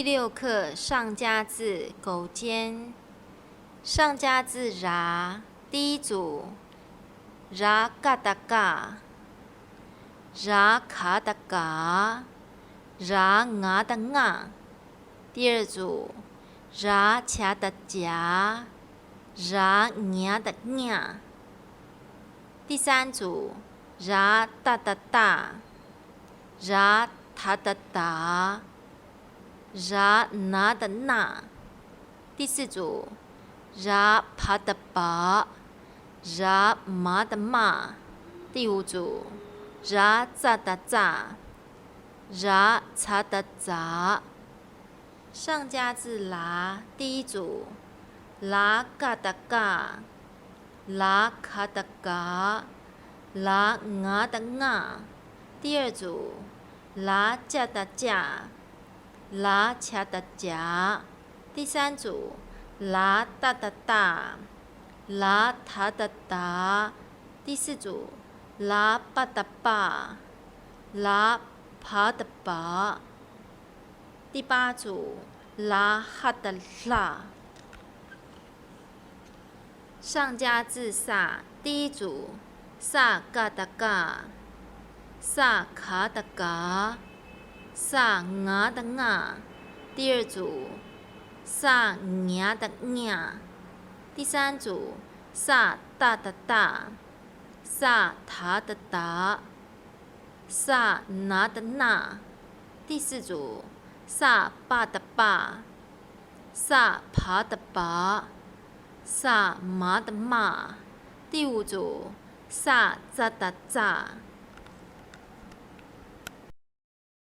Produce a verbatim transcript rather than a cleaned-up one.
第六课上加字狗尖。上加字 ར། 第一组 ར་ཀ་བཏགས་ཀ། ར་ག་བཏགས་ག། ར་ང་བཏགས་ང་། 第二组 ར་ཇ་བཏགས་ཇ། ར་ཉ་བཏགས་ཉ། 第三组 ར་ཏ་བཏགས་ཏ། ར་ད་བཏགས་ད། ར་ན་བཏགས་ན། 第四组 ར་བ་བཏགས་བ། ར་མ་བཏགས་མ། 第五组 ར་ཙ་བཏགས་ཙ། ར་ཛ་བཏགས་ཛ། 上加字 ལ། 第一组 ལ་ཀ་བཏགས་ཀ། ལ་ག་བཏགས་ག། ལ་ང་བཏགས་ང་། 第二组 ལ་ཅ་བཏགས་ཅ། ལ་ཇ་བཏགས་ཇ། 第三组 ལ་ཏ་བཏགས་ཏ། ལ་ད་བཏགས་ད། 第四组 ལ་པ་བཏགས་པ། ལ་བ་བཏགས་བ། 第八组 ལ་ཧ་བཏགས་ལྷ། 上加字 ས། 第一组 ས་ཀ་བཏགས་ཀ། ས་ག་བཏགས་ག། ས་ང་བཏགས་ང་། 第二组 ས་ཉ་བཏགས་ཉ། 第三组 ས་ཏ་བཏགས་ཏ། ས་ད་བཏགས་ད། ས་ན་བཏགས་ན། 第四组 ས་པ་བཏགས་པ། ས་བ་བཏགས་བ། ས་མ་བཏགས་མ། 第五组 ས་ཙ་བཏགས་ཙ།